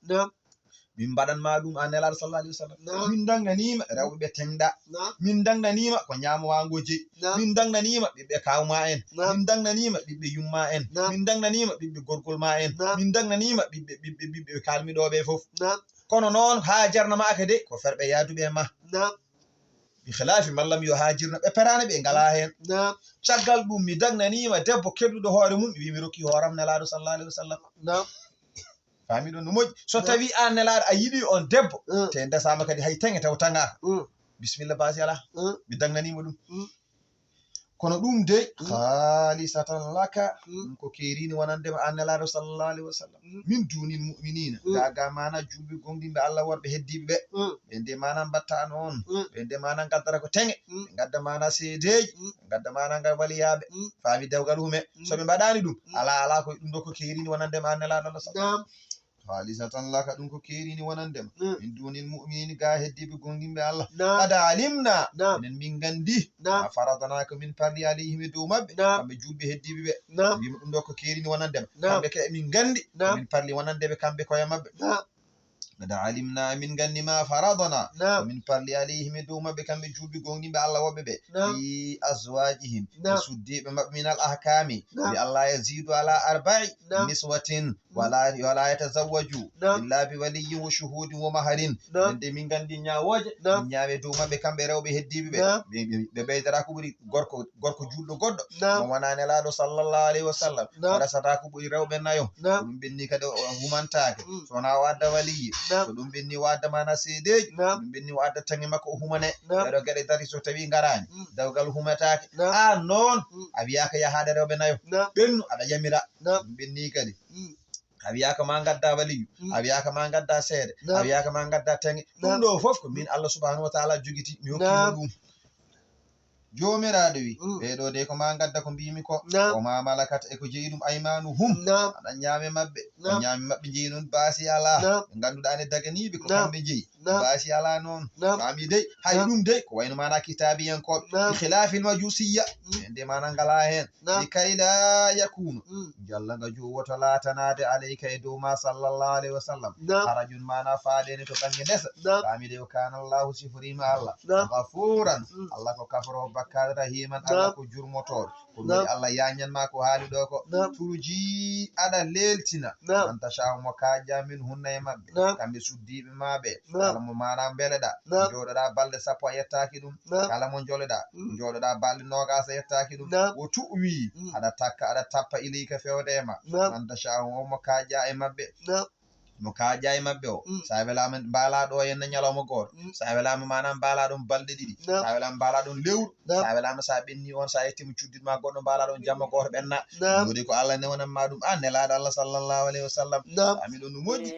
Min mbaɗan ma ɗum, an Nelaaɗo sallallahu alayhi wa sallam. Min dagnaniima rewɓe ɓe teŋɗa. Min dagnaniima ko ñaamowa ngo jeyi. Min dagnaniima ɓiɓɓe kawma en. Min dagnaniima ɓiɓɓe yumma en. Min dagnaniima ɓiɓɓe gorgol ma en. Min dagnaniima ɓiɓɓe, ɓiɓɓe, ɓiɓɓe kalmiɗo ɓe fof. Kono noon, hajarna ma'aka de, ko ferɓe yaaduɓe e ma. Bi khilafi man lam yuhajirna, ɓe peraani, ɓe ngalaa heen. Caggal ɗum, mi dagnaniima debbo kelɗuɗo hoore mum, mi wi mi rokki hooram Nelaaɗo sallallahu alayhi wa sallam. Faami ɗon no moƴƴi. So tawi an Nelaaɗo a yiɗi on debbo, te ndesaama kadi hay teŋe taw taŋaaka. Bisimilla, baasi alaa. Mi dagnaniima ɗum. Kono ɗum dey, khalisatan laka, ɗum ko keerini wonande ma an Nelaaɗo sallallahu alayhi wa sallam. Min dunil mu'minina, gaa gaa maana juulɓe gooŋɗinɓe Allah worɓe heddiiɓe ɓe. Ɓe nde maana mbatta noon. Ɓe nde maana ngaddata ko teŋe. Ɓe ngadda maana seedeeji. Ɓe ngadda maana ngal waliyaaɓe. Faami dewgal hume. So ɓe mbaɗaani ɗum, alaa, alaa, ko ɗum ɗo ko keerini wonande ma an Nelaaɗo Allah sallallahu. Khalisatan laka, ɗum ko keerini wonande ma. Min dunil mu'minin, gaa heddiiɓe gooŋɗinɓe Allah. Qad alimna, enen min nganndi. Ma faradna, ko min parli, alayhim, e dow maɓɓe. Kamɓe juulɓe heddiiɓe ɓe. Wiima ɗum ɗo ko keerini wonande ma. Kamɓe kay min nganndi. Ko min parli wonande ɓe kamɓe koye maɓɓe. Qad alimna, min nganndi, ma faradna, ko min parli, alayhim, e dow maɓɓe kamɓe juulɓe gooŋɗinɓe Allah woɓɓe ɓe. Fi azwajihim, e suddiiɓe maɓɓe, min al ahkami, bi Allah yazidu ala arba'i niswatin. Wala, wala yatazawwaju illa bi waliyyin wa shuhudin wa maharin. Nden de min nganndi ñaawooje, min ñaawe dow maɓɓe kamɓe rewɓe heddiiɓe ɓe. Ɓe, ɓe, ɓe ɓeydata ko ɓuri gorko, gorko juulɗo goɗɗo. Mo wonaa Nelaaɗo sallallahu alayhi wa sallam. O resata ko ɓuri rewɓe nayo. Ko ɗum ɓenni kadi o, o humantaake. So wonaa o adda waliyyi. So ɗum ɓenni o adda maana seedeeji. So ɗum ɓenni o adda taŋi makko o humane. Ɗeɗo geɗe tati so tawi ngaraani, dewgal humetaake. Aan noon, a wiyaaka yahaade rewɓe nayo. Ɓennu aɗa yamira. Ɗum ɓenni kadi. A wiyaaka ma ngadda waliyu, a wiyaaka ma ngadda seede, a wiyaaka ma ngadda teŋe. Ɗum ɗo fof ko min Allah subhanahu wa ta'ala jogiti, mi hokki mo ɗum. Joomiraaɗo wi, ɓee ɗo de ko ma ngadda ko mbiimi ko, o ma malakat e ko jeyi ɗum aymanuhum. Aɗa ñaame maɓɓe, ko ñaame maɓɓe jeyi noon baasi alaa. Ɓe ngannduɗaa ne daganiiɓe ko kamɓe jeyi. Naam. Baasi alaa noon. Naam. Faami dey, hay Naam. ɗum dey, ko wayno maana kitaabiyankooɓe. Naam. Bi khilaafil majuusiyya. Mm. En de maana ngalaa heen. Naam. Likay laa yakuuna. Mm. Jalla nga juu woto laatanaade alayka e dow ma sallallahu alayhi wa sallam. Naam. Harajun maana faadeene to bannge ndesa. Naam. Faami dey o kaana Allahu siforiima Allah. Naam. Gafuuran. Mm. Allah ko kaforoowo bakkaat rahiiman. Allah Naam. ko jurmotooɗo. Ko Naam. woni Allah yaañan ma ko haali ɗo ko. Naam. Turji aɗa leeltina. Naam. Man tashaa'u mo kaaja min hunna e maɓɓe. Naam. Kamɓe suddiiɓe ma ɓe. Naam. Kala mo maana mbeleɗa. Naam. Jooɗoɗa balɗe sappo a yettaaki ɗum. Naam. Kala mo joloɗa. Mm. Jooɗoɗa balɗe noogaas a yettaaki ɗum. Naam. Wo tu'wi. Mm. Aɗa takka, aɗa tappa ilayka fewde e ma. Naam. Man tashaa'u o mo kaaja e maɓɓe. Naam. Mo kaaja e maɓɓe o. Mm. Sa welaama mbaalaɗo o henna ñalawma gooto. Mm. Sa welaama maanaam mbaalaɗo balɗe ɗiɗi. Naam. Sa welaama mbaalaɗo lewru. Naam. Sa welaama sa ɓenni on, sa yetti mo cuddit ma goɗɗo mbaalaɗo jamma gooto ɓenna. Naam. Ɗum woni ko Allah newanan ma ɗum. An nelaaɗo Allah sallallahu alayhi wa sallam. Naam. Ami ɗum no moƴƴi.